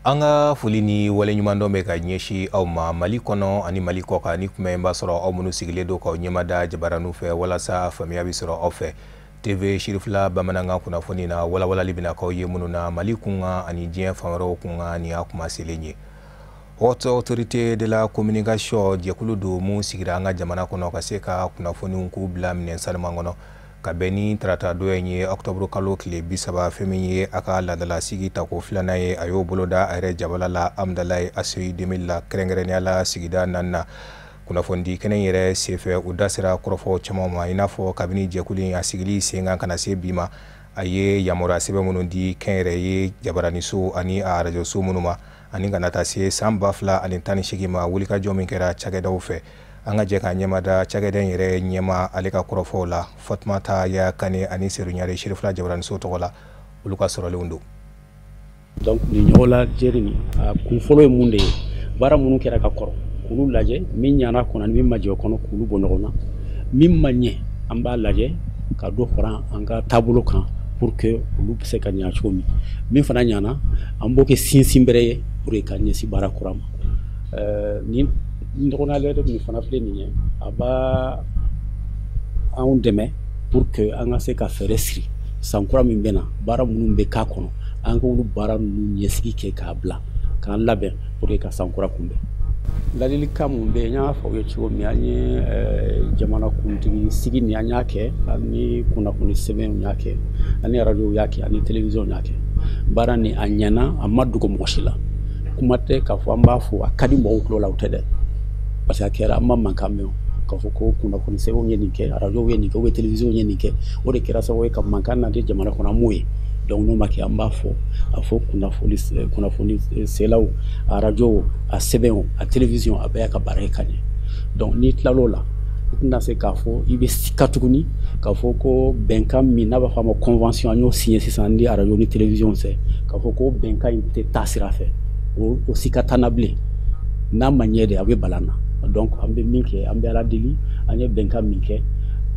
An ka foli ni waleɲumandɔn bɛ ka ɲɛsin aw ma Mali kɔnɔ ani Mali kɔ kan. Ni kuma in b'a sɔrɔ aw minnu sigilen don k'aw ɲɛmada jabaraniw fɛ walasa faamuya bɛ sɔrɔ aw fɛ TV Sirifila bamanankan kunnafoni na, walawalali bɛna k'aw ye minnu na Mali kunkan ani diɲɛ fan wɛrɛw kunkan. Nin y'a kuma selen ye. Haute Autorité de la Communication, jɛkulu don mun sigira an ka jamana kɔnɔ ka se ka kunnafoniw k'u bila minɛn sanuman kɔnɔ. Ka bɛn ni tarata don in ye, octobre kalo tile 30, fɛn min ye a ka laadalasigi tako filanan ye, a y'o boloda a yɛrɛ jabala la Amudalayi ACI 2000 la, kɛrɛnkɛrɛnnenya la sigida naaninan. Kunnafonidi kɛnɛ yɛrɛ senfɛ, u da sera kɔrɔfɔw caman ma, i n'a fɔ kabini jɛkulu in a sigili sen kan ka na se bi ma, a ye yamaruya sɛbɛn minnu di kɛnyɛrɛye jabaraniso ani a arajoso minnu ma, ani kana taa se san 2018 ma, wulikajɔ min kɛra cakɛdaw fɛ. An ka jɛ k'a ɲɛmada cakɛda in yɛrɛ ɲɛma, ale ka kɔrɔfɔw la. Fatumata Ya Kane ani Seru Ɲare, Sirifila jabaraniso tɔgɔ la, olu ka sɔrɔlenw don. Donc nin ɲɔgɔnlajɛ nin, a kun fɔlɔ ye mun de ye? Baara minnu kɛra ka kɔrɔ, k'olu lajɛ, min ɲana kɔnɔ ani min ma jɛ o kɔnɔ, k'olu bɔ ɲɔgɔn na. Min ma ɲɛ, an b'a lajɛ ka dɔ fara an ka taabolo kan pour que olu bɛ se ka ɲa cogo min. Min fana ɲana, an b'o kɛ sinsin bere ye pour que ka ɲɛsin baara kura ma. Nin ɲɔgɔnlajɛ min fana filɛ nin ye, a b'a anw dɛmɛ pour que an ka se ka fɛɛrɛ siri san kura min bɛ na, baara minnu bɛ k'a kɔnɔ, an k'olu baara ninnu ɲɛsigi kɛ k'a bila k'an labɛn pour que ka san kura kunbɛn. Ladilikan mun bɛ yen, n y'a fɔ aw ye cogo min, an ye jamana kuntigi sigi nin, an y'a kɛ ani kunnafoni sɛbɛnw y'a kɛ, ani arajow y'a kɛ, ani télévision y'a kɛ. Baara nin, a ɲɛna, a ma dogo mɔgɔ si la. Kuma tɛ k'a fɔ an b'a fɔ a ka di mɔgɔw tulo la, o tɛ dɛ, parce que a kɛra, an ma mankan mɛn k'a fɔ ko kunnafoni sɛbɛnw ye nin kɛ, arajow ye nin kɛ, ou bien télévision ye nin kɛ, o de kɛra sababu ye ka mankan nati jamana kɔnɔ. An m'o ye. Donc n'o ma kɛ, an b'a fɔ a fɔ kunnafoni selaw, arajo, a sɛbɛnw, a télévision, a bɛɛ y'a ka baara kɛ ka ɲɛ. Donc n'i tilal'o la, i tɛna se k'a fɔ i bɛ sika tuguni k'a fɔ ko bɛnkan min n'a b'a fɔ a ma convention, an y'o signé sisan ni arajo ni télévision cɛ, k'a fɔ ko bɛnkan in tɛ taa sira fɛ, o sika t'an na bilen. N'a ma ɲɛ de, a bɛ bala an na. Donc an bɛ min kɛ, an bɛ Ala deli, an ye bɛnkan min kɛ,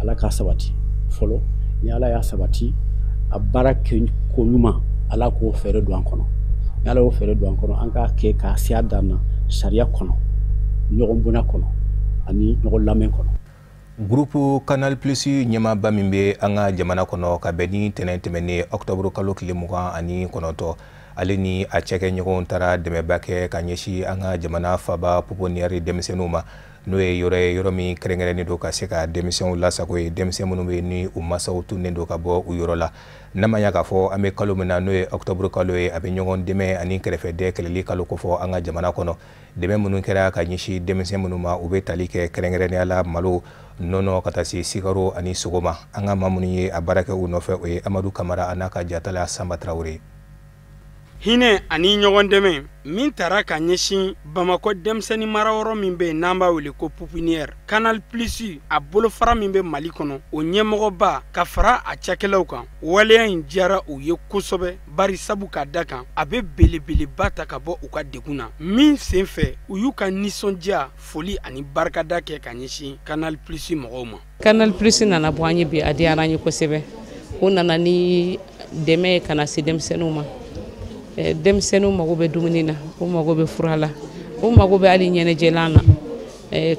Ala k'a sabati fɔlɔ. Ni Ala y'a sabati, a baara kɛ ko ɲuman, Ala k'o fɛɛrɛ don an kɔnɔ. Ni Ala y'o fɛɛrɛ don an kɔnɔ, an k'a kɛ k'a se a dan na sariya kɔnɔ, ɲɔgɔn bonya kɔnɔ ani ɲɔgɔn lamɛn kɔnɔ. Groupe Canal Plus ɲɛmaaba min bɛ an ka jamana kɔnɔ, ka bɛn ni tɛnɛn tɛmɛnen octobre kalo tile 29, ale ni a cɛkɛɲɔgɔnw taara dɛmɛba kɛ ka ɲɛsin an ka jamana faba pouponnière denmisɛnninw ma, n'o ye yɔrɔ ye, yɔrɔ min kɛrɛnkɛrɛnnen don ka se ka denmisɛnw lasago ye, denmisɛn minnu bɛ ni u masaw tunnen don ka bɔ u yɔrɔ la. N'a ma ɲa k'a fɔ an bɛ kalo min na, n'o ye octobre kalo ye, a bɛ ɲɔgɔn dɛmɛ ani kɛrɛfɛdɛn kɛlɛli kalo kofɔ an ka jamana kɔnɔ. Dɛmɛ minnu kɛra ka ɲɛsin denmisɛn minnu ma, u bɛ tali kɛ kɛrɛnkɛrɛnnenya la malo, nɔnɔ, ka taa se sikaro ani sogo ma. An ka maa minnu ye a baara kɛ u nɔfɛ, o ye Amadu Kamara a n'a ka jatala Sanba Tarawele. Hinɛ ani ɲɔgɔn dɛmɛ min tara ka ɲɛsin Bamakɔ denmisɛnnin marayɔrɔ min bɛ yen n'an b'a wele ko pouponnière, Canal Plus a bolofara min bɛ Mali kɔnɔ, o ɲɛmɔgɔba ka fara a cakɛlaw kan, waleya in diyara u ye kosɛbɛ, bari sabu ka da kan a bɛ belebeleba ta ka bɔ u ka degun na. Min sen fɛ, u y'u ka nisɔndiya, foli ani barikada kɛ ka ɲɛsin Canal Plus mɔgɔw ma. Canal Plus nana bɔ an ye bi, a diyara an ye kosɛbɛ. U nana ni dɛmɛ ye ka na se denmisɛnninw ma. Denmisɛnninw mago bɛ dumuni na, u mago bɛ fura la, u mago bɛ hali ɲɛnajɛlan na.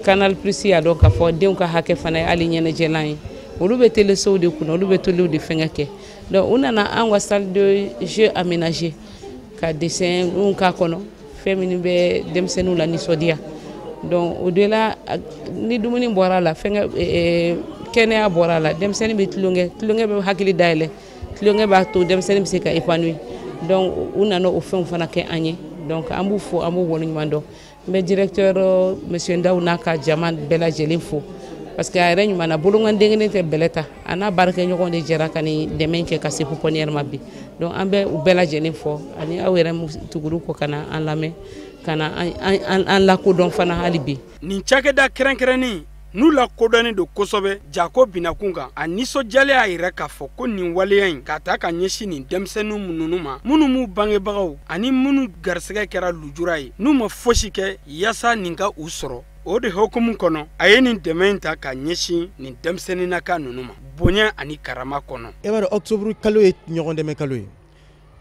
Canal Plus y'a dɔn k'a fɔ denw ka hakɛ fana ye hali ɲɛnajɛlan ye. Olu bɛ telesow de kunna, olu bɛ telew de fɛngɛ kɛ. Donc u nana an ka salle de jeu aménagé ka dessin k'a kɔnɔ, fɛn minnu bɛ denmisɛnninw la nisɔndiya. Donc au delà ni dumuni bɔra a la, fɛngɛ kɛnɛya bɔra a la, denmisɛnnin bɛ tulonkɛ, tulonkɛ bɛ hakili dayɛlɛ, tulonkɛ b'a to denmisɛnnin bɛ se ka épanouir. Donc u nana o fɛnw fana kɛ an ye. Donc an b'u fo, an b'u waleɲuman dɔn. N bɛ directeur monsieur Ndaw n'a ka jama bɛɛ lajɛlen fo, parce que a yɛrɛ ɲuman na, bolonkɔni kelen tɛ bɛlɛ ta, a n'a baarakɛɲɔgɔnw de jɛra ka nin dɛmɛ kɛ ka se pouponnière ma bi. Donc an bɛ u bɛɛ lajɛlen fɔ, ani aw yɛrɛ tuguru kɔ ka na an lamɛn, ka na an lakodɔn fana hali bi. Nin cakɛda kɛrɛnkɛrɛnnen n'u lakodɔnnen don kosɛbɛ jako binakun kan, a nisɔndiyalen y'a yira k'a fɔ ko nin waleya in ka ta ka ɲɛsin nin denmisɛnnin ninnu ma, minnu m'u bangebagaw ani minnu garisɛgɛ kɛra lujura ye, n'u ma fosi kɛ yaasa nin ka u sɔrɔ. O de hukumu kɔnɔ, a ye nin dɛmɛ in ta ka ɲɛsin nin denmisɛnninnaka ninnu ma bonya ani karama kɔnɔ. E b'a dɔn, octobre kalo ye ɲɔgɔn dɛmɛ kalo ye.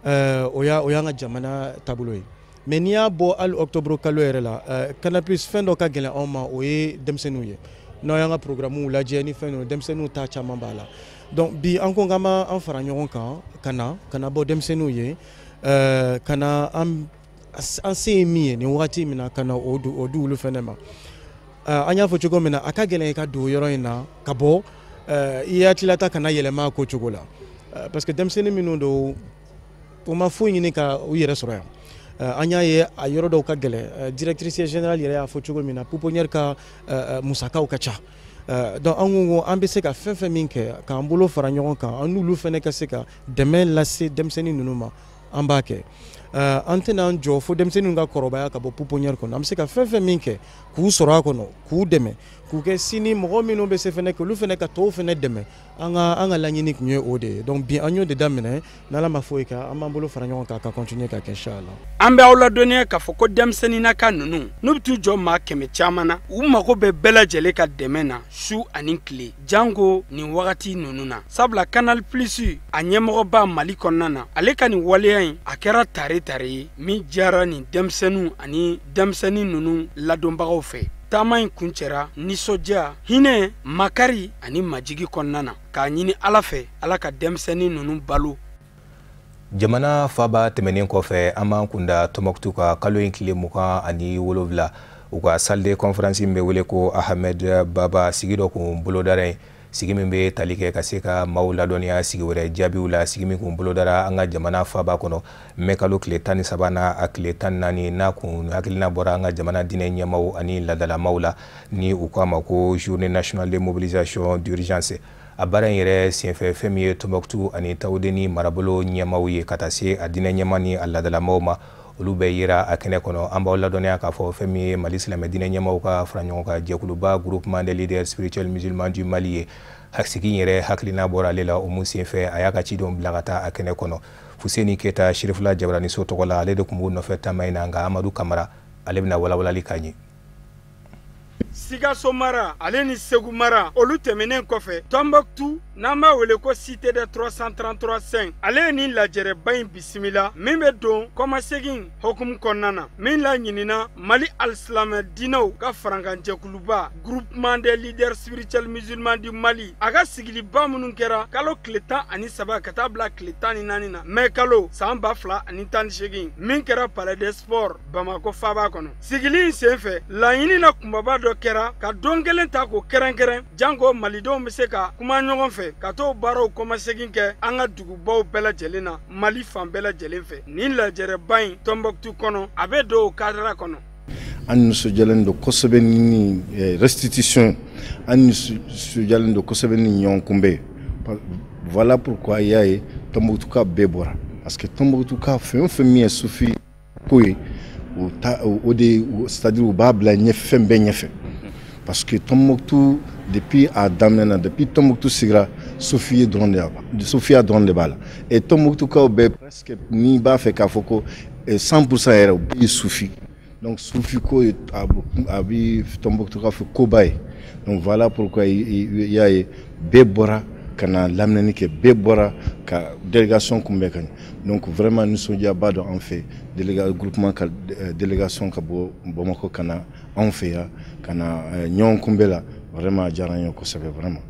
O y'an ka jamana taabolo ye. Mais n'i y'a bɔ hali octobre kalo yɛrɛ la, Canal Plus fɛn dɔ ka gɛlɛn anw ma, o ye denmisɛnninw ye. N'aw y'an ka programme lajɛ ni fɛn ninnu, denmisɛnninw ta caman b'a la. Donc bi an ko k'an b'an fara ɲɔgɔn kan ka na bɔ denmisɛnninw ye, ka na an se ye min ye nin wagati min na, ka na o di olu fɛnɛ ma. An y'a fɔ cogo min na, a ka gɛlɛn i ka don yɔrɔ in na ka bɔ i hakililata kana yɛlɛma a ko cogo la, parce que denmisɛnnin minnu don, u ma foyi ɲini ka u yɛrɛ sɔrɔ yan. An y'a ye a yɔrɔ dɔw ka gɛlɛn. Directrice générale yɛrɛ y'a fɔ cogo min na, pouponnière ka musakaw ka ca. Donc an ko an bɛ se ka fɛn fɛn min kɛ k'an bolo fara ɲɔgɔn kan, an n'olu fɛnɛ ka se ka dɛmɛ lase denmisɛnnin ninnu ma, an b'a kɛ. An tɛna an jɔ fo denmisɛnninw ka kɔrɔbaya ka bɔ pouponnière kɔnɔ. An bɛ se ka fɛn fɛn min kɛ k'u sɔrɔ a kɔnɔ, k'u dɛmɛ, k'u kɛ sini mɔgɔ minnu bɛ se fɛnɛ k'olu fɛnɛ ka tɔw fɛnɛ dɛmɛ, an ka laɲini tun ye o de ye. Donc bi an y'o de daminɛ. N'Ala ma foyi kɛ, an b'an bolo fara ɲɔgɔn kan ka continuer ka kɛ, inchallah. An bɛ aw ladɔnniya k'a fɔ ko denmisɛnninnaka ninnu, n'u bɛ t'u jɔ maa 100 caman na, u mago bɛ bɛɛ lajɛlen ka dɛmɛ na su ani tile, janko nin wagati ninnu na, sabula Canal Plus a ɲɛmɔgɔba Mali kɔnɔna na, ale ka nin waleya in, a kɛra tare tare ye min diyara nin denmisɛnninw ani denmisɛnnin ninnu ladonbagaw fɛ. Taama in kuncɛra nisɔndiya, hinɛ, makari ani majigi kɔnɔna na, k'a ɲini Ala fɛ, Ala ka denmisɛnnin ninnu balo. Jamana faba tɛmɛnen kɔfɛ, an b'an kunda Tɔnbɔkutu ka kalo in tile 27, u ka salle de conférence min bɛ wele ko Ahmed Baba, sigi dɔ kun bolodara yen, sigi min bɛ tali kɛ ka se ka maaw ladɔnniya sigi wɛrɛ jaabiw la, sigi min kun bolodara an ka jamana faba kɔnɔ mɛ kalo tile 13 n'a a tile 14, n'a kun hakilina bɔra an ka jamana diinɛ ɲɛmaw ani ladalamaw la, ni u k'a ma ko Journée nationale de mobilisation d'urgence. A baara in yɛrɛ senfɛ, fɛn min ye Tɔnbɔkutu ani Tawudeni marabolo ɲɛmaw ye, ka taa se a diinɛ ɲɛma ni a ladalamaw ma, olu bɛɛ yera a kɛnɛ kɔnɔ. An b'aw ladɔnniya k'a fɔ fɛn min ye Mali silamɛ diinɛ ɲɛmaw ka fara ɲɔgɔn kan jɛkuluba, Groupement des leaders spirituels musulmans du Mali ye, sigi in yɛrɛ hakilina bɔra ale la. O mun senfɛ, a y'a ka cidenw bila ka taa a kɛnɛ kɔnɔ. Fuseni Keta, Sirifila Jabaraniso tɔgɔ la, ale de tun b'u nɔfɛ taama in na, nka Amadu Kamara, ale bɛna walawalali k'a ɲɛ. Sikaso mara ale ni Segu mara, olu tɛmɛnen kɔfɛ, Tɔnbɔkutu, n'an b'a wele ko Cité des 333 5, ale ye nin lajɛrɛba in bisimila min bɛ don kɔmasegin hokumu kɔnɔna na, min laɲinina Mali alisilamɛ diinɛw ka farankanjɛkuluba, Groupement des leaders spirituels musulmans du Mali, a ka sigiliba minnu kɛra kalo tile 13 ka taa bila tile 14 na mɛ kalo san 2018, min kɛra Palais des Sports Bamakɔ faaba kɔnɔ. Sigili in senfɛ, laɲini na kunbaba dɔ kɛra ka don kelen ta k'o kɛrɛnkɛrɛn, janko malidenw bɛ se ka kuma ɲɔgɔn fɛ ka t'o baaraw kɔmasegin kɛ an ka dugubaw bɛɛ lajɛlen na, Mali fan bɛɛ lajɛlen fɛ. Nin lajɛrɛba in Tɔnbɔkutu kɔnɔ, a bɛ don o cadre kɔnɔ. An nisɔndiyalen don kosɛbɛ ni restitution, an nisɔndiyalen don kosɛbɛ ni ɲɔgɔn kunbɛn. Voilà pourquoi i y'a ye Tɔnbukutuka bɛɛ bɔra, parce que Tɔnbukutuka fɛn o fɛn min ye sufi ko ye, o ta o de, c'est à dire u b'a bila ɲɛ fɛn bɛɛ ɲɛfɛ, parce que Tɔnbukutu, depuis a daminɛ na, depuis Tɔnbukutu sigira, sufiye dɔrɔn de b'a, sufiya dɔrɔn de b'a la. Et Tɔnbukutukaw bɛɛ presque, n'i b'a fɛ k'a fɔ ko 100% yɛrɛ, u bɛɛ ye sufi. Donc sufi ko ye a bi Tɔnbukutuka fɛ koba ye. Donc voilà pourquoi i y'a ye bɛɛ bɔra ka na lamɛnni kɛ, bɛɛ bɔra ka délégation kunbɛn ka ɲɛ. Donc vraiment nisɔndiyaba don an fɛ, déléga groupement ka délégation ka bɔ Bamakɔ ka na anw fɛ yan ka na ɲɔgɔn kunbɛn la. Vraiment a diyara an ye kosɛbɛ vraiment.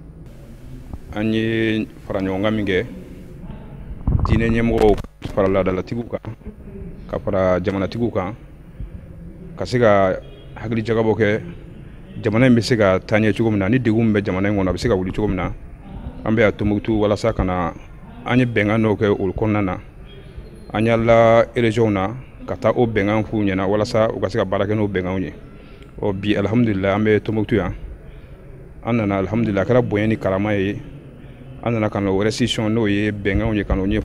An ye fara ɲɔgɔn kan min kɛ, diinɛ ɲɛmɔgɔw fara laadalatigiw kan ka fara jamanatigiw kan, ka se ka hakili jagabɔ kɛ jamana in bɛ se ka taa ɲɛ cogo min na, ni degun min bɛ jamana in kɔnɔ, a bɛ se ka wuli cogo min na. An bɛ yan Tombouctou walasa ka na an ye bɛnkan dɔw kɛ o kɔnɔna na. An yala région na ka taa o bɛnkan f'u ɲɛna walasa u ka se ka baara kɛ n'o bɛnkanw ye. Ɔ bi, alihamudulila, an bɛ Tombouctou yan. An nana, alihamudulila, a kɛra bonya ni karama ye. An nana ka na o restitution, n'o ye bɛnkanw ye, ka n'o ɲɛfɔ.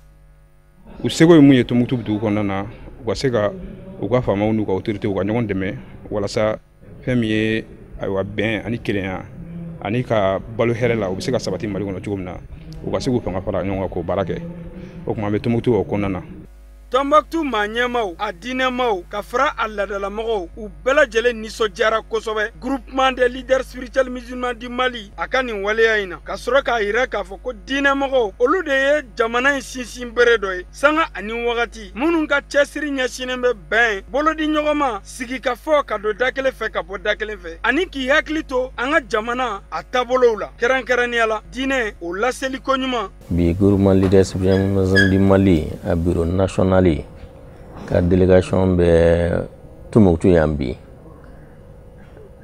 U seko ye mun ye Tombouctou dugu kɔnɔna na, u ka se ka u ka faamaw n'u ka autorité u ka ɲɔgɔn dɛmɛ walasa fɛn min ye, ayiwa, bɛn ani kelenya ani ka balo hɛrɛ la, u bɛ se ka sabati Mali kɔnɔ cogo min na, u ka se k'u fanga fara ɲɔgɔn kan k'o baara kɛ. O tuma an bɛ Tombouctou o kɔnɔna na. Tɔnbɔkutu maa ɲɛmaaw, a diinɛmaaw, ka fara a laadalamɔgɔw, u bɛɛ lajɛlen nisɔndiyara kosɛbɛ Groupement des leaders spirituels musulmans du Mali a ka nin waleya in na, ka sɔrɔ k'a yira k'a fɔ ko diinɛmɔgɔw, olu de ye jamana in sinsin bere dɔ ye sanga ani wagati, minnu ka cɛsiri ɲɛsinnen bɛ bɛn, bolodi ɲɔgɔnma, sigikafɔ, ka don da kelen fɛ ka bɔ da kelen fɛ, ani k'i hakili to an ka jamana a taabolow la, kɛrɛnkɛrɛnnenya la diinɛ o laseli koɲuman. Bi Groupement leaders spirituels du Mali a bureau national ka délégation bɛ Tumutu yan bi,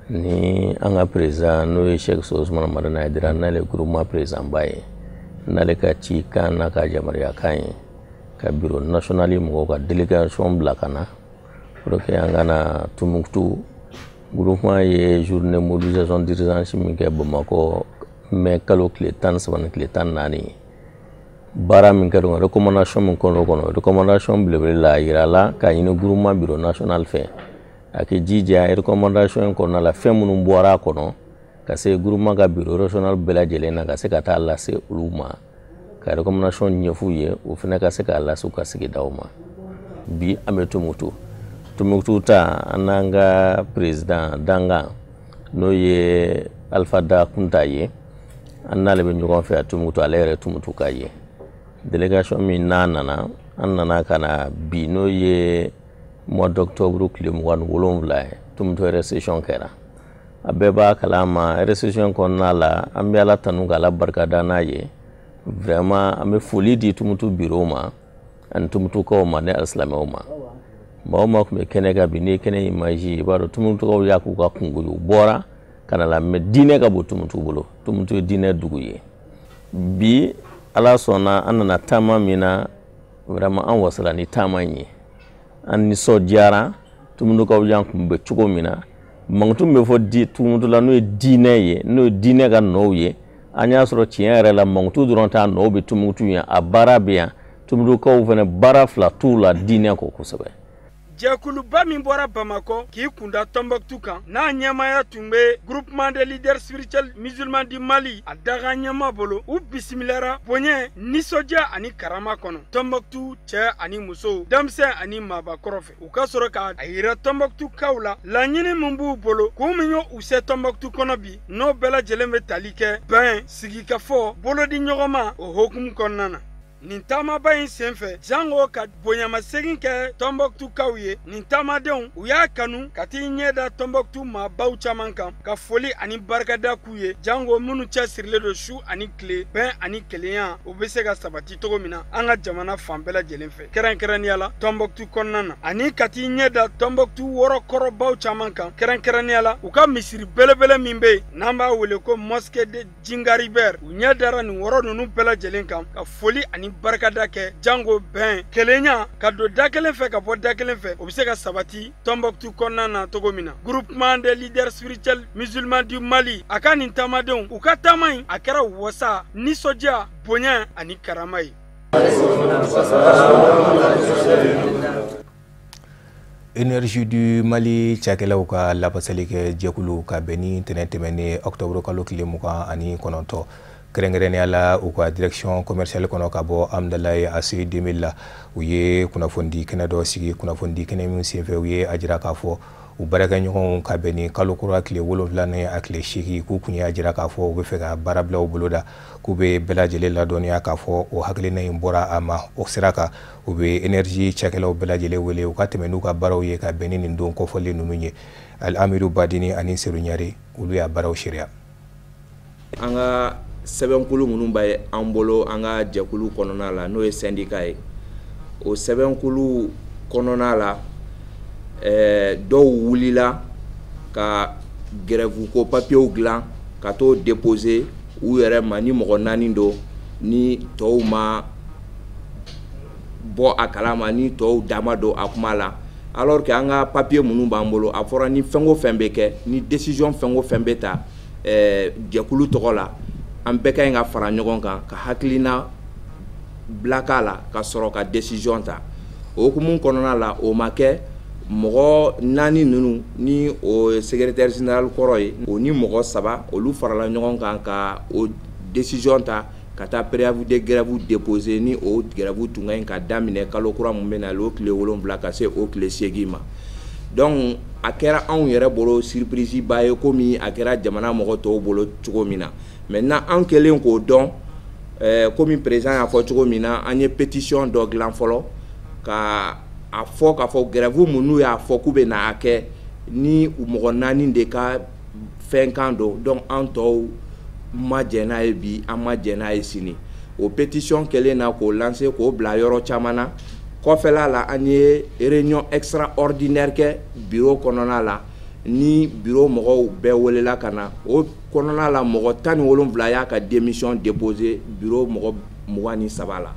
ni an ka président n'o ye Cheikh Ousmane Madani Haidara, n'ale groupement président ba ye, n'ale ka ci kan n'a ka yamaruya kan ye ka bureau national mɔgɔw ka délégation bila ka na pour que an ka na Tumutu. Groupement ye journée mobilisation d'urgence min kɛ Bamakɔ mai kalo tile 13 ni tile 14, baara min kɛra o recommandation min kɔnɔ o recommandation belebele la, a yira la k'a ɲini groupement bureau national fɛ a k'i jija recommandation in kɔnɔna la, fɛn minnu bɔra a kɔnɔ ka se groupement ka bureau régional bɛɛ lajɛlen na, ka se ka taa lase olu ma, ka recommandation ɲɛf'u ye, o fana ka se k'a lase u ka sigidaw ma. Bi an bɛ Tumutu. Tumutu ta, an n'an ka président dangan n'o ye Alpha Da Kunta ye, an n'ale bɛ ɲɔgɔn fɛ a Tumutu, ale yɛrɛ Tumutu ka ye. Délégation min n'a nana, an nana ka na bi, n'o ye mois d'octobre tile 27 ye, Tumutu récession kɛra. A bɛɛ b'a kalama, récession kɔnɔna la, an bɛ Ala tanu k'Ala barikada n'a ye. Vraiment, an bɛ foli di Tumutu bureau ma ani Tumutukaw ma ni alisilamɛw ma. Maa o maa tun bɛ kɛnɛ kan bi, n'i ye kɛnɛ image ye, i b'a dɔn Tumutukaw y'a k'u ka kungo ye, u bɔra ka na la. Mais diinɛ ka bon Tumutu bolo, Tumutu ye diinɛ dugu ye. Bi Ala sɔnna, an nana taama min na, vraiment an wasala ni taama in ye, an nisɔndiyara. Tumutukaw y'an kunbɛn cogo min na, mankutu min bɛ fɔ di Tumutu la, n'o ye diinɛ ye, n'o ye diinɛ ka nɔw ye, an y'a sɔrɔ tiɲɛ yɛrɛ la mankutu dɔrɔn t'a nɔw bɛ Tumutu yan, a baara bɛ yan. Tumutukaw fana baara fila t'u la diinɛ kɔ kosɛbɛ. Jɛkuluba min bɔra Bamakɔ k'i kunda Tɔnbɔkutu kan, n'a ɲɛmaaya tun bɛ Groupement des leaders spirituels musulmans du Mali a daga ɲɛma bolo, u bisimilara bonya, nisɔndiya ani karama kɔnɔ Tɔnbɔkutu cɛ ani musow, denmisɛn ani maabakɔrɔ fɛ. U ka sɔrɔ k'a yira Tɔnbɔkutukaw la laɲini min b'u bolo, kun min y'u se Tɔnbɔkutu kɔnɔ bi, n'o bɛɛ lajɛlen bɛ tali kɛ bɛn, sigikafɔ, bolodi ɲɔgɔn ma o hokumu kɔnɔna na. Nin taamaba in senfɛ, jango ka bonyamasegin kɛ Tɔnbɔkutukaw ye, nin taamadenw u y'a kanu ka t'i ɲɛ da Tɔnbɔkutu maabaw caman kan ka foli ani barikada k'u ye, jango minnu cɛsirilen don su ani tile, bɛn ani kelenya o bɛ se ka sabati cogo min na an ka jamana fan bɛɛ lajɛlen fɛ, kɛrɛnkɛrɛnnenya la Tɔnbɔkutu kɔnɔna na, ani ka t'i ɲɛ da Tɔnbɔkutu wɔrɔkɔrɔbaw caman kan, kɛrɛnkɛrɛnnenya la u ka misiri belebele min bɛ yen n'an b'a wele ko mosquée de Djingareyber. U ɲɛ dara nin wɔrɔ ninnu bɛɛ lajɛlen kan ka foli ani barikada kɛ, jango bɛn, kelenya, ka don da kelen fɛ ka bɔ da kelen fɛ, o bɛ se ka sabati Tɔnbɔkutu kɔnɔna na cogo min na. Groupement des leaders spirituels musulmans du Mali a ka nin taamadenw, u ka taama in a kɛra wasa, nisɔndiya, bonya ani karama ye. Énergie du Mali cakɛlaw ka lafasali kɛ jɛkulu ka bɛn ni tɛnɛn tɛmɛnen octobre kalo tile 29, kɛrɛnkɛrɛnnenya la u ka direction commerciale kɔnɔ ka bɔ Amdalaye ACI 2000 la, u ye kunnafonidi kɛnɛ dɔ sigi. Kunnafonidi kɛnɛ min senfɛ, u ye a jira k'a fɔ u baarakɛɲɔgɔnw ka bɛn ni kalo kura tile 7 ni a tile 8, k'u kun y'a jira k'a fɔ u bɛ fɛ ka baarabilaw boloda, k'u bɛ bɛɛ lajɛlen ladɔnniya k'a fɔ o hakilina in bɔra a ma. O sira kan, u bɛ énergie cakɛlaw bɛɛ lajɛlen wele u ka tɛmɛ n'u ka baaraw ye ka bɛn ni nin don kɔfɔlen ninnu ye. Al-Amidu Badini ani Seru Ɲare, olu y'a baaraw seereya. An ka sɛbɛnkulu minnu bɛ an bolo an ka jɛkulu kɔnɔna la, n'o ye syndicat ye, o sɛbɛnkulu kɔnɔna la, dɔw wulila ka grève ko papiyew dilan ka t'o déposer u yɛrɛ ma, ni mɔgɔ 4 don, ni tɔw ma bɔ a kalama, ni tɔw da ma don a kuma la. Alors que an ka papier minnu b'an bolo, a fɔra ni fɛn o fɛn bɛ kɛ, ni décision fɛn o fɛn bɛ ta jɛkulu tɔgɔ la, an bɛɛ ka ɲi ka fara ɲɔgɔn kan ka hakilina bila k'a la ka sɔrɔ ka décision ta. O hukumu kɔnɔna la, o ma kɛ. Mɔgɔ 4 ninnu ni o secrétaire général kɔrɔ ye, o ni mɔgɔ 3, olu farala ɲɔgɔn kan ka o décision ta ka taa préavis de grève déposer, ni o grève tun ka ɲi ka daminɛ kalo kura mun bɛ na o tile 7 ka se o tile 8 ma. Donc a kɛra anw yɛrɛ bolo surprise ba ye, komi a kɛra jamana mɔgɔ tɔw bolo cogo min na. Maintenant an kɛlen k'o dɔn, komi président y'a fɔ cogo min na, an ye pétition dɔ dilan fɔlɔ ka a fɔ k'a fɔ grève mun n'u y'a fɔ k'u bɛ na a kɛ ni mɔgɔ 4 de ka fɛn kan don, donc an tɔw ma jɛn n'a ye bi, an ma jɛn n'a ye sini. O pétition kɛlen na k'o lancer k'o bila yɔrɔ caman na. Kɔfɛla la, an ye réunion extraordinaire kɛ bureau kɔnɔna la, ni bureau mɔgɔw bɛɛ welela ka na. O kɔnɔna la, mɔgɔ 17 y'a ka démission déposer bureau mɔgɔ 23 la.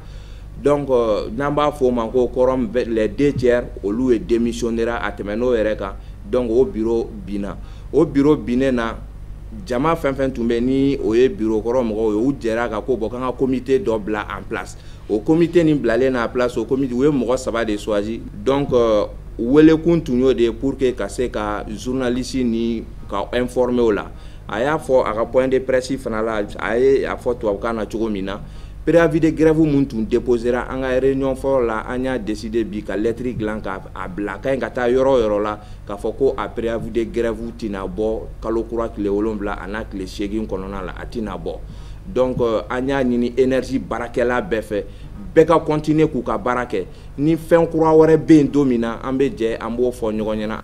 Donc n'an b'a fɔ o ma ko quorum, les 2 tiers olu ye démissionner a tɛmɛn'o yɛrɛ kan. Donc o bureau binna. O bureau binnen na, jama fɛn fɛn tun bɛ ni o ye bureau kɔrɔ mɔgɔw ye, u jɛra ka ko bɔ k'an ka comité dɔ bila en place. O comité nin bilalen en place, o comité u ye mɔgɔ 3 de choisi. Donc welekun tun y'o de ye pour que ka se ka journaliste ni ka informer o la. A y'a fɔ a ka point de presse fana la, a ye a fɔ tubabukan na cogo min na, préavis de grève mun tun déposera an ka réunion fɔlɔ la, an y'a décidé bi ka lettre dilan ka a bila ka ɲi ka taa yɔrɔ o yɔrɔ la k'a fɔ ko a préavis de grève tɛna bɔ kalo kura tile 7 a n'a tile 8 kɔnɔna la, a tɛna bɔ. Donc an y'a ɲini énergie baarakɛla bɛɛ fɛ, bɛɛ ka continuer k'u ka baara kɛ. Ni fɛn kura wɛrɛ bɛ yen don min na, an bɛ jɛ an b'o fɔ ɲɔgɔn ɲɛna.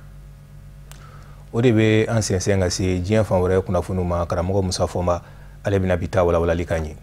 O de bɛ an sɛnsɛn ka se diɲɛ fan wɛrɛ kunnafoniw ma. Karamɔgɔ Musa Fɔnba, ale bɛna bi ta walawalali kan ye.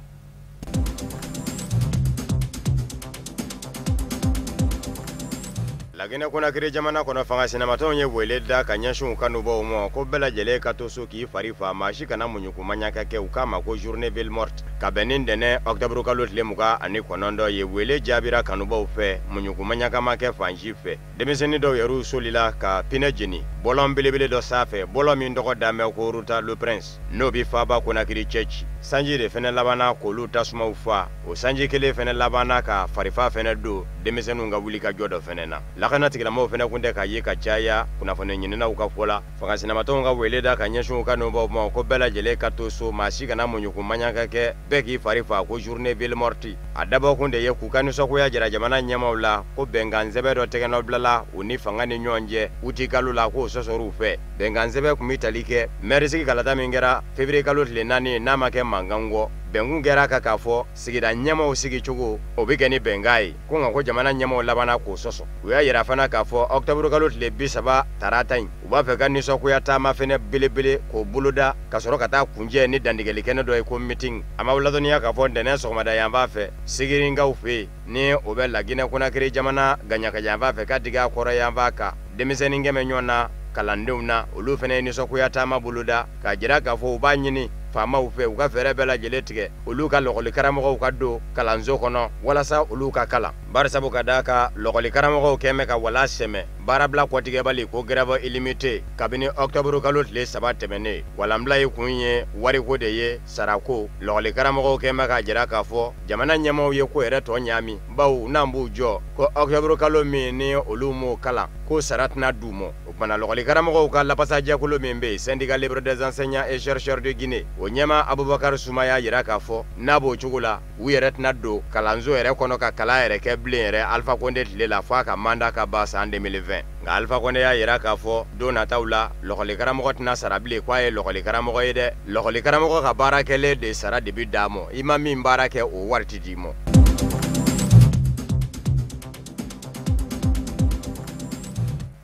Laginɛ Konakiri jamana kɔnɔ, fanga sinamatɔnw ye wele da ka ɲɛsin u kanubaw ma ko bɛɛ lajɛlen ka to so k'i fari fa, maa si kana muɲuku maɲaka kɛ. U k'a ma ko journée ville morte ka bɛn ni ntɛnɛn octobre kalo tile 29 ye. Wele jaabira kanubaw fɛ, muɲuku maɲaka ma kɛ fan si fɛ. Denmisɛnnin dɔw yɛrɛ solila ka pinɛ jeni bɔlɔn belebele dɔ sanfɛ, bɔlɔn min tɔgɔ danbɛ ko Route Le Prince, n'o bɛ faaba Konakiri cɛ ci. Sanji de fɛnɛ labanna k'olu tasumaw fa. O sanji kelen fɛnɛ labanna ka farifa fɛnɛ don denmisɛnninw ka wulikajɔ dɔ fɛnɛ na. Lakana tigilamɔgɔw fɛnɛ kun tɛ ka ye ka caya kunnafoni ɲininaw ka fɔ la. Fanga sinamatɔnw ka wele da ka ɲɛsin u kanubaw ma ko bɛɛ lajɛlen ka to so, maa si kana muɲuku maɲaka kɛ, bɛɛ k'i fari fa ko journée ville morte. A dabɔkun de ye k'u ka nisɔngoya jira jamana ɲɛmaaw la ko bɛnkan sɛbɛn dɔ tɛgɛnɔ bilala u ni fanga ni ɲɔgɔn cɛ uti kalo la, k'o sɔsɔr'u fɛ. Bɛnkan sɛbɛn kun bɛ tali kɛ mɛrisigi kalata min kɛra février kalo tile 4, n'a ma kɛ mankan kɔ. Bɛnkun kɛra kan k'a fɔ sigida ɲɛmaaw sigicogo o bɛ kɛ ni bɛnkan ye, ko nka ko jamana ɲɛmaaw labanna k'o sɔsɔ. U y'a yira fana k'a fɔ octobre kalo tile 30 tarata in, u b'a fɛ ka nisɔngoya taama fɛnɛ belebele k'o boloda ka sɔrɔ ka taa kunjɛ ni dantigɛli kɛnɛ dɔ ye ko meeting. A ma ladɔnniya k'a fɔ ntɛnɛn sɔgɔmada yanfan fɛ Sigirinkaw fɛ yen, ni o bɛ Laginɛ Konakiri jamana gaɲaka yanfan fɛ ka digi a kɔrɔ yanfan kan, denmisɛnnin 100 ɲɔgɔn na kalandenw na, olu fɛnɛ ye nisɔngoya taama boloda k'a jira k'a fɔ u b'a ɲini faamaw fɛ u ka fɛɛrɛ bɛɛ lajɛlen tigɛ olu ka lɔgɔlikaramɔgɔw ka don kalanso kɔnɔ walasa olu ka kalan. Barisabu ka d'a kan lɔgɔlikaramɔgɔw kɛn bɛ ka wala sɛmɛ baarabila kɔtigɛbali ko grève illimité kabini octobre kalo tile 3 tɛmɛnen. Walanbila ye kun ye wariko de ye, sarako. Lɔgɔlikaramɔgɔw kɛn bɛ k'a jira k'a fɔ jamana ɲɛmaaw ye ko yɛrɛ tɔ ɲaami, bawo n'an b'u jɔ ko octobre kalo min ni olu m'o kalan ko sara tɛna d'u ma. O kumana lɔgɔlikaramɔgɔw ka lapasajɛkulu min bɛ yen, syndicat libre des enseignants et chercheurs de Guinée, o ɲɛmaa Abubakar Suma y'a jira k'a fɔ n'a b'o cogo la u yɛrɛ tɛna don kalanso yɛrɛ kɔnɔ ka kalan yɛrɛ kɛ bilen yɛrɛ Alpha Condé tile la f'a ka mandat ka ban san 2020. Nka Alpha Condé y'a jira k'a fɔ don nataw la lɔgɔlikaramɔgɔ tɛna sara bilen, k'a ye lɔgɔlikaramɔgɔ ye dɛ. Lɔgɔlikaramɔgɔ ka baara kɛlen de sara de bɛ d'a ma, i ma min baara kɛ o wari tɛ d'i ma.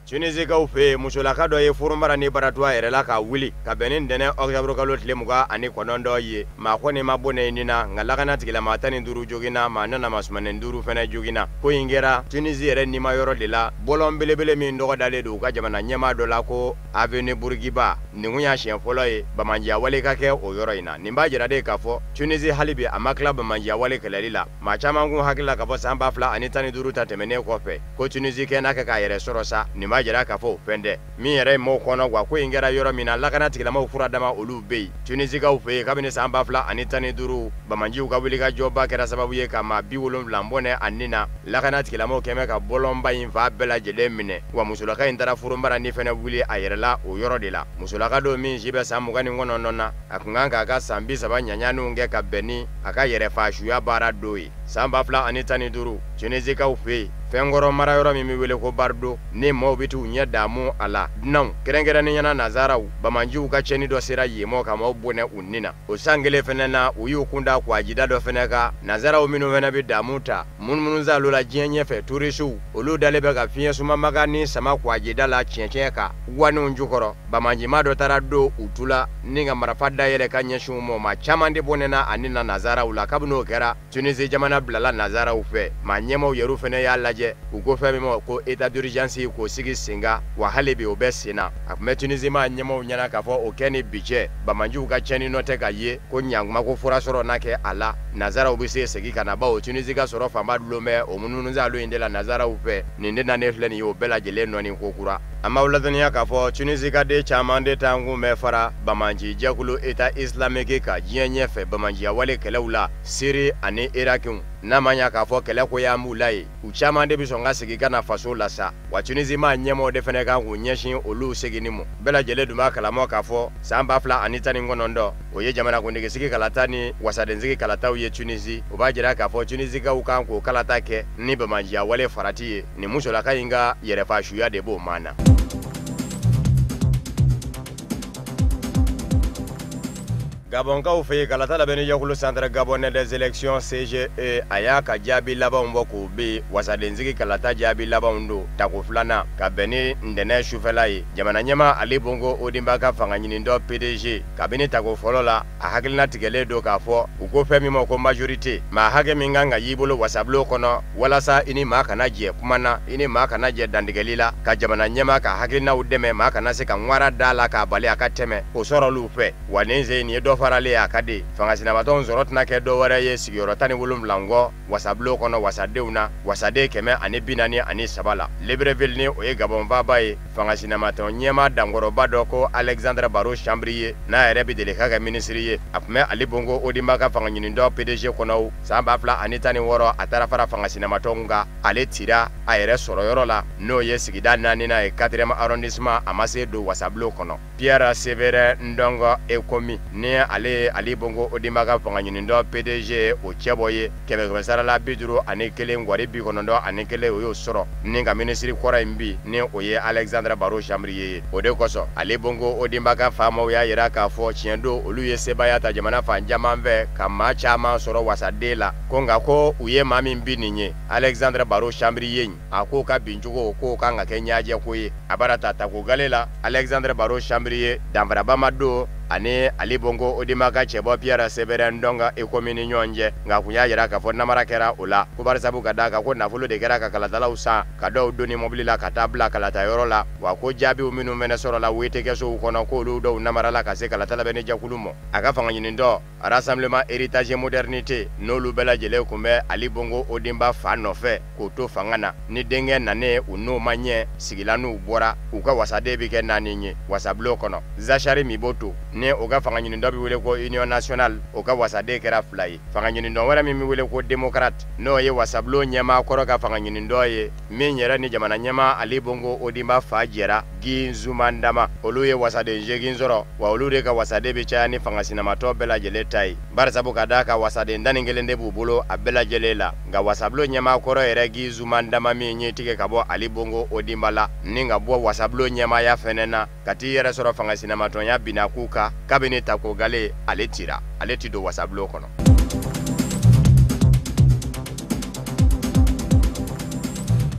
Tunisikaw fɛ yen, musolaka dɔ ye furunbara ni baratuwa yɛrɛ la ka wuli ka bɛn ni ntɛnɛn octobre kalo tile 29 ye. Maa kɔni ma bɔnɛ nin na, nka lakana tigilamaa 15 joginna, maa nana masumannen 5 fɛnɛ joginna. Ko in kɛra Tunisi yɛrɛ nima yɔrɔ de la, bɔlɔn belebele min tɔgɔ dalen don u ka jamana ɲɛmaa dɔ la ko Avenue Bourguiba. Nin kun y'a siɲɛ fɔlɔ ye bamanjiya wale ka kɛ o yɔrɔ in na. Nin b'a jira de k'a fɔ Tunisi hali bi a ma tila bamanjiya wale kɛlɛli la. Maa caman kun hakili la k'a fɔ san 2015 ta tɛmɛnen kɔfɛ ko Tunisi kɛ n'a kɛ k'a yɛrɛ sɔrɔ sa. Nin b'a jira k'a fɔ o fɛn tɛ min yɛrɛ ye maaw kɔnɔ wa. Ko in kɛra yɔrɔ min na, lakana tigilamaaw fura dama olu bɛ yen. Tunisikaw fɛ yen kabini san 2015 bamanjiw ka wulikajɔba kɛra sababu ye ka maa 70 bɔnɛ a nin na. Lakana tigilamaaw kɛn bɛ ka bɔlɔnba in fan bɛɛ lajɛlen minɛ, wa musolaka in taara furunbara ni fɛnɛ wuli a yɛrɛ la o yɔrɔ de la. Musolaka Musolaka don min si bɛ san 29 na, a kun kan k'a ka san 30 ɲaɲaniw kɛ ka bɛn ni a ka yɛrɛfasuya baara don ye. San 2015 Tunisikaw fɛ yen, fɛnkɔrɔ marayɔrɔ min bɛ wele ko Bardo, ni maaw bɛ t'u ɲɛ damu a la, dunanw kɛrɛnkɛrɛnnenya la nanzaraw, bamanjiw ka cɛnni dɔ sera yen mɔ ka maaw bɔnɛ u ni na. O san kelen fɛnɛ na, u y'u kun da kwajida dɔ fɛnɛ kan, nanzaraw minnu fɛnɛ bɛ damu ta munumunusaalo la diɲɛ ɲɛfɛ, turisiw olu dalen bɛ ka fiɲɛ sumamaga ni sama kwajida la cɛncɛn kan guwaninw jukɔrɔ. Bamanjima dɔ taara don u tu la ni ka marifa dayɛlɛ ka ɲɛsin u ma, maa caman de bɔnɛna a ni na nanzaraw la. Kabini o kɛra, Tunisi jamana bilala nanzaraw fɛ. Maa ɲɛmaw yɛrɛ fɛnɛ y'a lajɛ, u ko fɛn min ma ko état d'urgence k'o sigi sen kan, wa hali bi o bɛ sen na. A tun bɛ Tunisi maa ɲɛmaw ɲɛna k'a fɔ o kɛ ni bi cɛ, bamanjiw ka cɛnni nɔ tɛ ka ye ko ɲankuma ko fura sɔrɔ n'a kɛ a la, nanzaraw bɛ se segin ka na, bawo Tunisi ka sɔrɔ fanba dulon bɛ o munumunusaalo in de la nanzaraw fɛ. Nin de nanen filɛ nin ye o bɛɛ lajɛlen nɔni ko kura. An b'aw ladɔnniya k'a fɔ Tunisi ka den caman de tan kun bɛ fara bamanji jɛkulu État islamique ka diɲɛ ɲɛfɛ bamanjiya wale kɛlɛw la Siri ani Irakiw. N'a ma ɲa k'a fɔ kɛlɛ ko y'an b'u la ye, u caman de bɛ sɔn ka segin ka na faso la sa. Wa Tunisi maa ɲɛmɔgɔ de fɛnɛ kan k'u ɲɛsin olu seginni ma. Bɛɛ lajɛlen dun b'a kalama k'a fɔ san 2019, o ye jamanakuntigisigi kalata ni wasadensigi kalataw ye Tunisi. O b'a jira k'a fɔ Tunisikaw kan k'o kalata kɛ ni bamanjiya wale farati ye. Nin musolaka in ka yɛrɛfasuya de b'o maa na. Gabɔnkaw fɛ yen, kalata labɛnni jɛkulu Centre Gabonais des élections CGE a y'a ka jaabi labanw bɔ k'o bin. Wasadensigi kalata jaabi labanw don tako filanan ka bɛn ni ntɛnɛn sufɛla ye. Jamana ɲɛmaa Ali Bongo Ondimba ka fanga ɲinitɔ PDG, kabini tako fɔlɔ la, a hakilina tigɛlen don k'a fɔ u ko fɛn min ma ko majorité, maa hakɛ min kan ka y'i bolo wasabulon kɔnɔ walasa i ni maa kana jɛ kuma na, i ni maa kana jɛ dantigɛli la, ka jamana ɲɛmaa ka hakilinaw dɛmɛ, maa kana se ka ŋwara da la k'a bali a ka tɛmɛ, o sɔrɔl'u fɛ. Wa nin sen nin ye dɔ faralen a ka di fanga sinamatɔnw sɔrɔ tɛna kɛ dɔ wɛrɛ ye sigiyɔrɔ 17 kɔ wasabulon kɔnɔ wasadenw na, wasaden 143 la. Libreville ni o ye Gabɔn faaba ye, fanga sinamatɔn ɲɛmaa dankɔrɔba dɔ ko Alexandre Barro Chambrier, n'a yɛrɛ bɛ deli ka kɛ minisiri ye, a tun bɛ Ali Bongo Ondimba ka fanga ɲinitɔ PDG kɔnɔ. San 2016 a taara fara fanga sinamatɔnw kan, ale tira a yɛrɛ sɔrɔ yɔrɔ la n'o ye sigida 4nan ye 4e arrondissement, a ma se don wasabulon kɔnɔ. Pierre Séverin Ndong Ecomi ni ale ye Ali Bongo Ondimba ka fanga ɲinitɔ PDG o cɛbɔ ye, 100 100 51 gwari 91 o y'o sɔrɔ ni ka minisiri kɔrɔ in bi ni o ye Alexandre Barro Chambrier ye. O de kosɔn Ali Bongo Ondimba ka faamaw y'a jira k'a fɔ tiɲɛ don olu ye sebaaya ta jamana fan caman fɛ ka maa caman sɔrɔ wasaden la, ko nka ko u ye maa min bi nin ye Alexandre Barro Chambrier, a k'o ka bincogo k'o kan ka kɛ ɲajɛ ko ye. A bara ta tako gale la, Alexandre Barro Chambrier danfaraba ma don ani Ali Bongo Ondimba ka cɛbɔ Pierre Séverin Ndong Ecomi ni ɲɔgɔn cɛ, nka kun y'a jira k'a fɔ namara kɛra o la, ko barisabu ka d'a kan ko nafolo de kɛra ka kalatalaw san ka dɔw don ni mɔbili la ka taa bila kalata yɔrɔ la, wa ko jaabiw minnu fɛnɛ sɔrɔla wetekɛsow kɔnɔ k'olu dɔw namarala ka se kalata labɛnni jɛkulu ma. A ka fanga ɲinitɔ Rassemblement Héritage Modernité n'olu bɛɛ lajɛlen tun bɛ Ali Bongo Ondimba fa nɔfɛ k'o to fanga na, ni denkɛ nanen u n'o ma ɲɛ sigila n'u bɔra, u ka wasaden bɛ kɛ 4 ye wasabulon kɔnɔ. Zachary Miboto ni o ka fanga ɲinitɔ bɛ wele ko Union Nationale, o ka wasaden kɛra 2 ye. Fanga ɲinitɔ wɛrɛ min bɛ wele ko Démocrate, n'o ye wasabulon ɲɛmaa kɔrɔ ka fanga ɲinitɔ ye min yɛrɛ ni jamana ɲɛmaa Ali Bongo Ondimba fa jɛra, Guy Nzuma Ndama, olu ye wasaden 8 sɔrɔ, wa olu de ka wasaden bɛ caya ni fanga sinamatɔ bɛɛ lajɛlen ta ye, barisabu ka d'a kan wasaden 11 de b'u bolo a bɛɛ lajɛlen la. Nka wasabulon ɲɛmaa kɔrɔ yɛrɛ Guy Nzuma Ndama min ye tigɛ ka bɔ Ali Bongo Ondimba la ni ka bɔ wasabulon ɲɛmaaya fɛnɛ na ka t'i yɛrɛ sɔrɔ fanga sinamatɔnya binakun kan, kabini tako gale ale tira, ale ti don wasabulon kɔnɔ.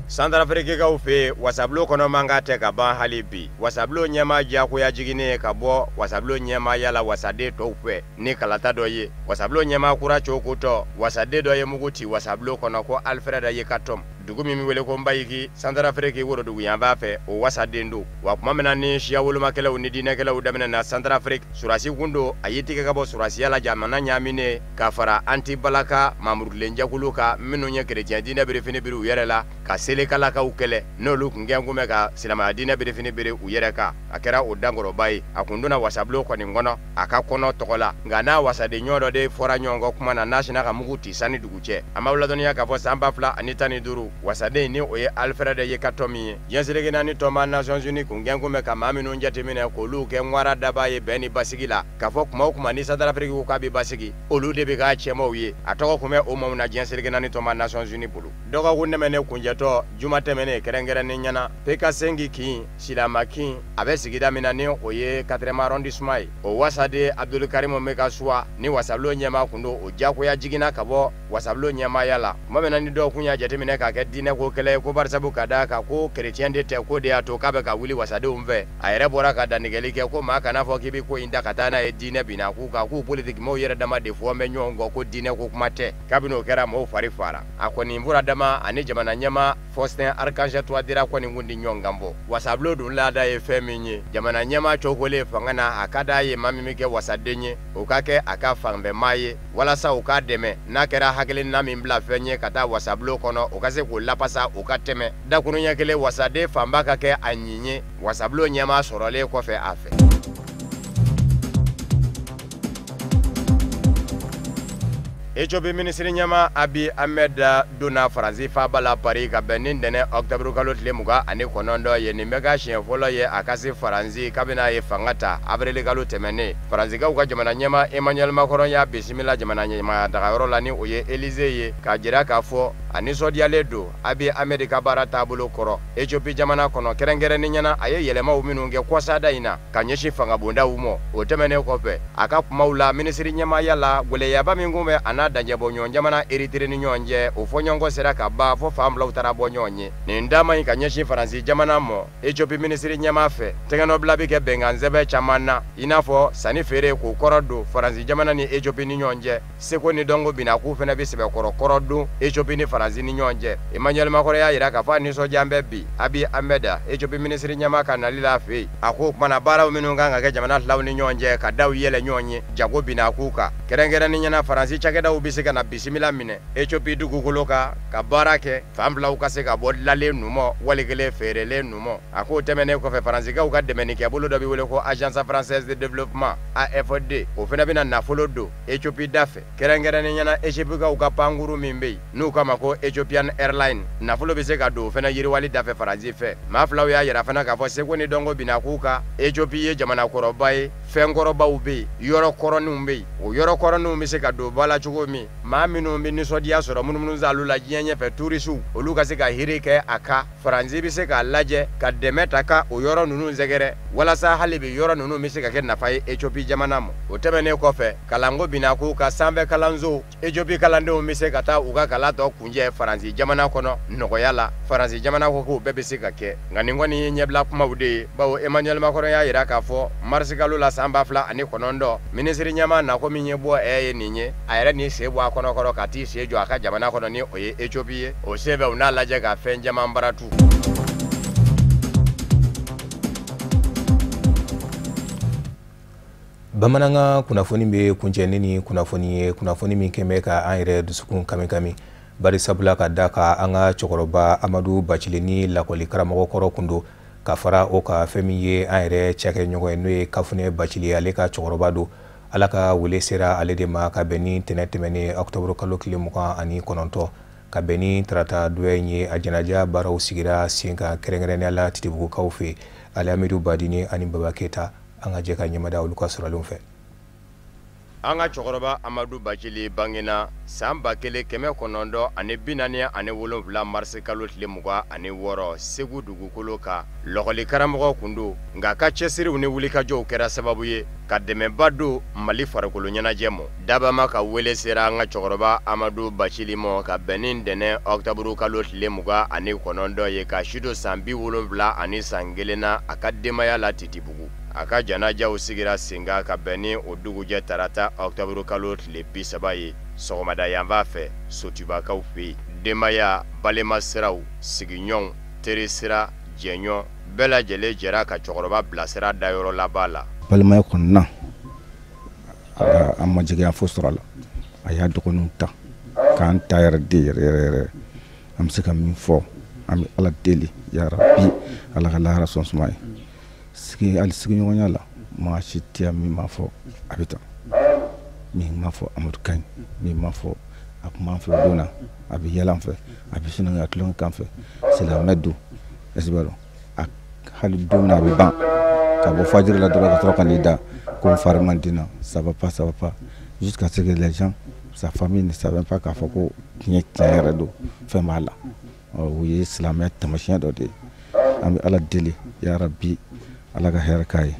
Santarafirikikaw fɛ yen, wasabulon kɔnɔ man kan tɛ ka ban hali bi. Wasabulon ɲɛmaa diyagoya jiginnen ye ka bɔ wasabulon ɲɛmaaya la wasaden tɔw fɛ ni kalata dɔ ye. Wasabulon ɲɛmaa kura cokotɔ, wasaden dɔ ye mugu ci wasabulon kɔnɔ ko Alfred Yekatom, dugu min bɛ wele ko Mbayiki, Santarafiriki woroduguyanfan fɛ, o wasaden don. Wa tuma min na ni siya wolomakɛlaw ni diinɛkɛlaw daminɛna Santarafiriki, surasi kun don, a y'i tigɛ ka bɔ surasiya la jamana ɲaaminen ka fara anti-balaka mamurukilenjɛkulu kan minnu ye kerecɛn diinɛ birifini biri u yɛrɛ la ka selekalakaw kɛlɛ, n'olu kun kɛn kun bɛ ka silamɛya diinɛ birifini biri u yɛrɛ kan. A kɛra o dankɔrɔba ye. A kun donna wasabulon kɔni kɔnɔ a ka kɔnɔ tɔgɔ la, nka n'a wasaden ɲɔgɔn dɔ de fɔra ɲɔgɔn kɔ kuma na, n'a sinna ka mugu ci sanni dugu cɛ. An b'aw ladɔnniya k'a fɔ san 2015 Wasaden ni o ye Alfred Yekatom ye. Diɲɛ seleke naani tɔnba Nations Unies kun gɛn kun bɛ ka maa minnu jateminɛ k'olu kɛ ŋwara daba ye bɛn ni basigi la, k'a fɔ kuma o kuma ni Centrafrique ko k'a bɛ basigi, olu de bɛ k'a cɛmaw ye. A tɔgɔ kun bɛ o maaw na diɲɛ seleke naani tɔnba Nations Unies bolo. Dɔgɔkun tɛmɛnen kuncɛtɔ juma tɛmɛnen kɛrɛnkɛrɛnnen ɲɛna PK5 kin Silama kin a bɛ sigida min na ni o ye 4e arrondissement ye, o wasaden Abdulkarim Meckassoua ni wasabulon ɲɛmaa kun don, o diyagoya jiginna ka bɔ wasabulon ɲɛmaaya la. Tuma min na ni dɔw kun y'a jateminɛ k'a kɛ diinɛ ko kɛlɛ ye, ko barisabu ka d'a kan ko chrétien de tɛ, ko de y'a to k'a bɛ ka wuli wasadenw fɛ. A yɛrɛ bɔra ka dantigɛli kɛ ko maa kana fɔ k'i bɛ ko in ta ka taa n'a ye diinɛ binna k'u kan, k'u politikimɔgɔw yɛrɛ dama de fɔ bɛ ɲɔgɔn kɔ ko diinɛ ko kuma tɛ. Kabini o kɛra, mɔgɔw fari fara. A kɔni fura dama ani jamana ɲɛmaa Faustin Archange Touadéra kɔni kun di ɲɔgɔn kan bɔ. Wasabulon dun laada ye fɛn min ye, jamana ɲɛmaa cogolen fanga na, a ka d'a ye maa min bɛ kɛ wasaden ye, o ka kɛ a ka fanfɛmaa ye walasa u k'a dɛmɛ n'a kɛra hakilina min bila fɛn ye ka taa wasabulon kɔnɔ, o ka se k'o lapasa o ka tɛmɛ dakuruɲɛ kelen, wasaden fanba ka kɛ a ɲin ye wasabulon ɲɛmaa sɔrɔlen kɔfɛ a fɛ. Ethiopie minisiri ɲɛmaa Abiy Ahmed donna Faransi faaba la Paris ka bɛn ni ntɛnɛn octobre kalo tile 29 ye. Nin bɛ k'a siɲɛ fɔlɔ ye a ka se Faransi kabini a ye fanga ta avril kalo tɛmɛnen. Faransikaw ka jamana ɲɛmaa Emmanuel Macron y'a bisimila jamana ɲɛmaaya dagayɔrɔ la ni o ye Élysée ye, k'a jira k'a fɔ a nisɔndiyalen don Abiy Ahmed ka baara taabolo kɔrɔ Ethiopie jamana kɔnɔ, kɛrɛnkɛrɛnnen ɲɛna a ye yɛlɛmaw minnu kɛ kɔsada in na ka ɲɛsin fangabondaw ma. O tɛmɛnen kɔfɛ, a ka kumaw la minisiri ɲɛmaaya la, gɛlɛyaba min kun bɛ a n'a dajɛbɔɲɔgɔn jamana Érythrée ni ɲɔgɔn cɛ, o fɔɲɔgɔnkɔ sera ka ban fo fan filaw taara bɔ ɲɔgɔn ye. Nin taama in ka ɲɛsin Faransi jamana ma Ethiopie minisiri ɲɛmaa fɛ, tɛgɛnɔbila bɛ kɛ bɛnkan sɛbɛn caman na, i n'a fɔ sanni feere k'o kɔrɔ don Faransi jamana ni Ethiopie ni ɲɔgɔn cɛ, seko ni dɔnko binakun fana bɛ sɛbɛkɔrɔ kɔrɔ don Ethiopie ni Faransi ni ɲɔgɔn cɛ. Emmanuel Macron y'a jira k'a fɔ a nisɔndiya bɛ bi Abiy Ahmed Ethiopie minisiri ɲɛmaa ka nali la a fɛ yen. A ko o kumana baaraw minnu kan ka kɛ jamana filaw ni ɲɔgɔn cɛ ka daw yɛlɛ ɲɔgɔn ye jago binakun kan, kɛrɛnkɛrɛnnen ɲɛna Faransi cakɛdaw bɛ se ka na bisimila minɛ Ethiopie dugukolo kan ka baara kɛ, fan filaw ka se ka bɔ dilalen numɔ wali kelen feerelen numɔ. A k'o tɛmɛnen kɔfɛ, Faransikaw ka dɛmɛnikɛbolo dɔ bɛ wele ko Agence française de développement AFD, o fana bɛna nafolo don Ethiopie da fɛ, kɛrɛnkɛrɛnnen ɲɛna Ethiopikaw ka pankuru min bɛ yen n'u k'a ma ko Ethiopian Airlines, nafolo bɛ se ka don o fana yiriwali da fɛ Faransi fɛ. Maa filaw y'a jira fana k'a fɔ seko ni dɔnko binakun kan, Ethiopie ye jamana kɔrɔba ye, fɛn kɔrɔbaw bɛ yen, yɔrɔ kɔrɔninw bɛ yen, o yɔrɔ kɔrɔninw bɛ se ka don ba la cogo min, maa minnu bɛ nisɔndiya sɔrɔ munumunu saalu la diɲɛ ɲɛfɛ, turisiw, olu ka se ka hiri kɛ a kan. Faransi bɛ se k'a lajɛ ka dɛmɛ ta ka o yɔrɔ ninnu sɛgɛrɛ walasa hali bi yɔrɔ ninnu bɛ se ka kɛ nafa ye Ethiopie jamana ma. O tɛmɛnen kɔfɛ, kalanko binakun ka sanfɛ kalanso, Ethiopie kalandenw bɛ se ka taa u ka kalan tɔ kunjɛ Faransi jamana kɔnɔ nɔgɔya la. Faransi jamana ko k'o bɛɛ bɛ se ka kɛ, nka nin kɔni ye ɲɛbila kumaw de ye, bawo Emmanuel Macron y'a jira k'a fɔ marisi kalo la san 2009 minisiri ɲɛmaa nako min ye bɔ ye nin ye, a yɛrɛ ni sen bɔ a kɔnɔkɔrɔ ka t'i sen jɔ a ka jamana kɔnɔ ni o ye Ethiopie ye. O senfɛ u n'a lajɛ ka fɛn caman baratu. Bamanankan kunnafoni bɛ kuncɛ ni kunnafoni ye, kunnafoni min kɛn bɛ ka an yɛrɛ dusukun kami bari sabula ka da ka an ka cɛkɔrɔba Amadu Bacili ni lakɔli karamɔgɔ kɔrɔ kun don, ka fara o ka fɛn min ye an yɛrɛ cakɛɲɔgɔn ye n'o ye Kafunɛ Bacili, ale ka cɛkɔrɔba don. Ala ka wele sera ale de ma ka bɛn ni tɛnɛ tɛmɛnen octobre kalo tile 29 ka bɛn ni tarata donya in ye. A janaja baaraw sigira sen kan kɛrɛnkɛrɛnnenya la Titibugukaw fɛ, Alamidu Badini ani Baba Keyita. An ka jɛ ka ɲɛmada olu ka sɔrɔlenw fɛ. An ka cɛkɔrɔba Amadu Bacili bangena san 1947 marisi kalo tile 26 Segu dugukolo kan. Lɔkɔli karamɔgɔ kun don, nka a ka cɛsiriw ni wulikajɔw kɛra sababu ye ka dɛmɛba don Mali farikolo ɲɛnajɛ ma. Dabama ka wele sera an ka cɛkɔrɔba Amadu Bacili ma ka bɛn ni ntɛnɛn octobre kalo tile 29 ye, ka si don san 71 na a ka denbaya la Titibugu. A ka janajaw sigira sen kan ka bɛn ni o dugujɛ tarata octobre kalo tile 30 ye sɔgɔmada yanfan fɛ Sotubakaw fɛ yen. Denbaya, balimasiraw, sigiɲɔgɔnw, terisira, jɛɲɔgɔn bɛɛ lajɛlen jɛra ka cɛkɔrɔba bilasira dayɔrɔ laban la. Balimaya kɔnɔna, a ma jigiya fo sɔrɔ a la. A y'a dɔgɔninw ta k'an ta yɛrɛ de yɛrɛ yɛrɛ. An bɛ se ka min fɔ, an bɛ Ala deli yarabi Ala ka lahara sɔn suma ye. Hali sigiɲɔgɔnya la, maa si tɛ yan min m'a fɔ a bɛ tan, min m'a fɔ Amadu ka ɲi, min m'a fɔ A tun b'an fɛ o don na, a bɛ yɛlɛ an fɛ, a bɛ sinankunya tulonkɛ k'an fɛ, silamɛ don, est-ce que b'a dɔn? A hali don min na a bɛ ban ka bɔ fajiri la dɔrɔn ka sɔrɔ ka n'i da ko n fari man di n na, ça va pas, ça va pas, jusqu'à ce que les gens, sa famille ne savaient pas k'a fɔ ko tiɲɛ tiɲɛ yɛrɛ don, fɛn b'a la. O ye silamɛya taamasiyɛn dɔ de ye. An bɛ Ala deli, yarabi, Ala ka hɛrɛ k'a ye.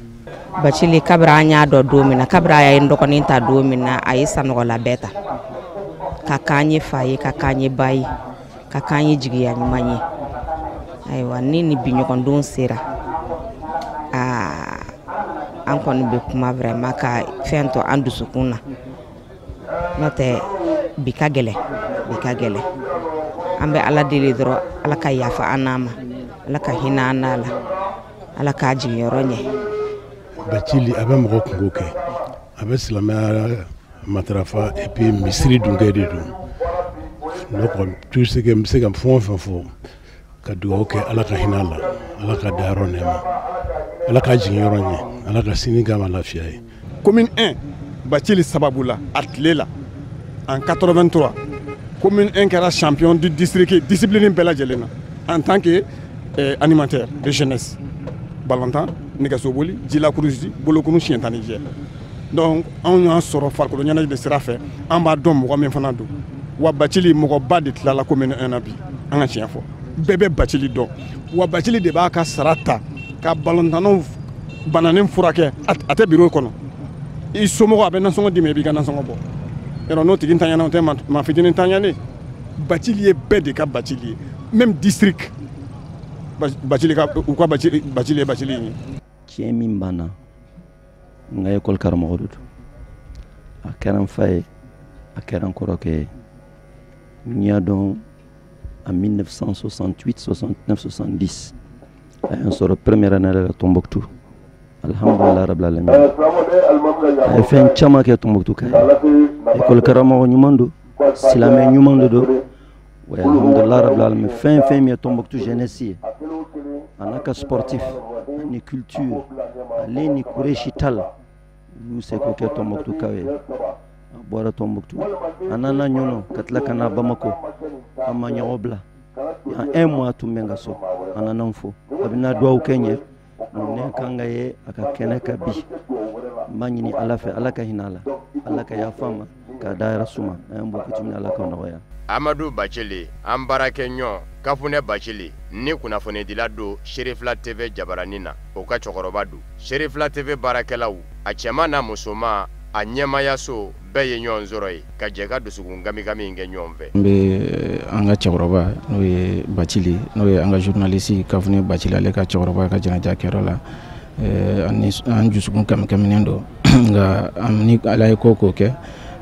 Bacili, kabiri an y'a dɔn don min na, kabiri a ye n dɔgɔnin ta don min na, a ye sanɔgɔla bɛɛ ta ka k'an ye fa ye, ka k'an ye ba ye, ka k'an ye jigiya ɲuman ye. Ayiwa, ni ni bi ɲɔgɔndon sera, aa, an kɔni bɛ kuma vraiment ka fɛn to an dusukun na, n'o tɛ bi ka gɛlɛn, bi ka gɛlɛn. An bɛ Ala deli dɔrɔn, Ala ka yafa an n'a ma, Ala ka hinɛ an n'a la, Ala k'a jiginyɔrɔ ɲɛ. Bacili a bɛ mɔgɔ kungo kɛ, a bɛ silamɛya matarafa, et puis misiri dunkɛ de don. Ne kɔni, tout ce que n bɛ se ka fɛn o fɛn fɔ, ka dugawu kɛ, Ala ka hinɛ a la, Ala ka dayɔrɔ nɛɛma, Ala ka jiginyɔrɔ ɲɛ, Ala ka sini k'a ma lafiya ye. Commune 1, Bacili sababu la, a tile la, en 83, commune 1 kɛra champion du district discipline bɛɛ lajɛlen na en tant que animateur de jeunesse, balontan, nɛgɛsoboli, jilakurusi, bolokunu, siɲɛ tan ni jɛ. Donc anw y'a sɔrɔ farikolo ɲɛnajɛ de sira fɛ, an b'a dɔn mɔgɔ min fana don. Wa Bacili, mɔgɔba de tilala commune 1 na bi, an ka tiɲɛ fɔ, bɛɛ bɛ Bacili dɔn. Wa Bacili de b'a ka sara ta ka balontannaw bananen furakɛ. A tɛ bureau kɔnɔ, i somɔgɔ a bɛ nasɔngɔ d'i ma, i b'i ka nasɔngɔ bɔ. Yɔrɔ n'o tigi ntanyana, o tɛ maa fitinin ntanyalen. Bacili ye bɛɛ de ka Bacili ye, même district Bacili ka u ka Bacili, Bacili ye Bacili ye. Tiɲɛ min banna, n ka ekɔli karamɔgɔ de don. A kɛra n fa ye, a kɛra n kɔrɔkɛ ye. N y'a dɔn en 1968, 69, 70, a y'an sɔrɔ première année la Tombouctou. Alhamdulillah rabbil alamin, a ye fɛn caman kɛ Tombouctou ka ye. Ekɔli karamɔgɔ ɲuman don, silamɛ ɲuman de don. Wa alhamdulillah rabbil alamin, fɛn fɛn min ye Tombouctou jeunesse ye, a n'a ka sportif ani culture, ale ni Kureshi Tal, olu seko kɛ Tombouctou kaw ye. A bɔra Tombouctou, a nana Ɲɔnɔ, ka tila ka na Bamako. An ma ɲɔgɔn bila yan, un mois tun bɛ n ka so. A nana n fo, a bɛna duwawu kɛ n ye. Ne kan ka ye a ka kɛnɛ ka bi, n b'a ɲini Ala fɛ, Ala ka hinɛ a la, Ala ka yafa a ma, k'a dayɔrɔ suma. An y'an bɔ min, Ala ka nɔgɔya. Amadu Bacili, an baarakɛɲɔgɔn Kafunɛ Bacili ni kunnafonidila don Serifila TV jabaranin na, o ka cɛkɔrɔba don. Serifila TV baarakɛlaw, a cɛman n'a musoman, a ɲɛmayaso bɛɛ ye ɲɔgɔn sɔrɔ yen ka jɛ ka dusukun kamikami kɛ ɲɔgɔn fɛ. N bɛ an ka cɛkɔrɔba, n'o ye Bacili, n'o ye an ka journaliste Kafunɛ Bacili, ale ka cɛkɔrɔba ka janaja kɛyɔrɔ la. An dusukun kamikaminen don, nka ni Ala ye ko k'o kɛ,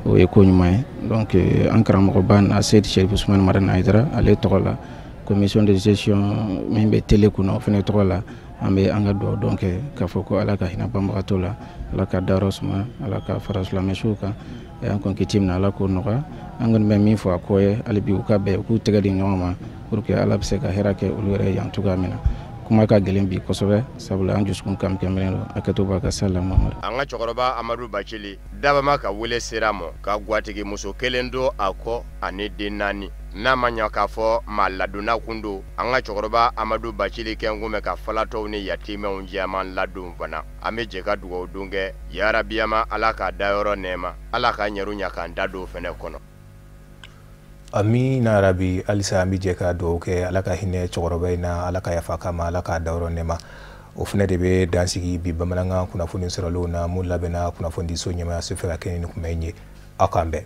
o ye ko ɲuman ye. Donc an karamɔgɔba na Seyidi Sherif Usumani Madani Hayidara, ale tɔgɔ la, commission de gestion min bɛ télé kunna, o fana tɔgɔ la, an bɛ an ka dugawu dɔn kɛ k'a fɔ ko Ala ka hinɛ banbagatɔ la, Ala ka dayɔrɔ suma, Ala ka fara silamɛsuw kan. An kɔni kiti min na, Ala k'o nɔgɔya. An kɔni bɛ min fɔ a kɔ ye, hali bi u ka bɛn, u k'u tɛgɛ di ɲɔgɔn ma pour que Ala bɛ se ka hɛrɛ kɛ olu yɛrɛ yan cogoya min na. Kuma ka gɛlɛn bi kosɛbɛ, sabula an dusukun kamikamilen don. A kɛto b'a ka sala Mamadu. An ka cɛkɔrɔba Amadu Bacili dabama ka wele sera mɔ ka gwatigi muso kelen don a kɔ ani den naani. N'a ma ɲa k'a fɔ maa ladonna kun don, an ka cɛkɔrɔba Amadu Bacili kɛnkun bɛ ka falatɔw ni yatimɛw jɛman ladon fana. An bɛ jɛ ka dugawu don kɛ, yarabiyama, Ala k'a dayɔrɔ nɛɛma, Ala ka ɲɛru ɲa k'an da don fɛnɛ kɔnɔ. Amina rabi. Halisa an bɛ jɛ ka dugawu kɛ, Ala ka hinɛ cɛkɔrɔba in na, Ala ka yafa k'a ma, Ala k'a dayɔrɔ nɛɛma. O fana de bɛ dansigi bi bamanankan kunnafoni sɔrɔlenw na, mun labɛnna kunnafonidiso ɲɛmayaso fɛ ka kɛ ni kunbɛn ye. Aw k'an bɛn.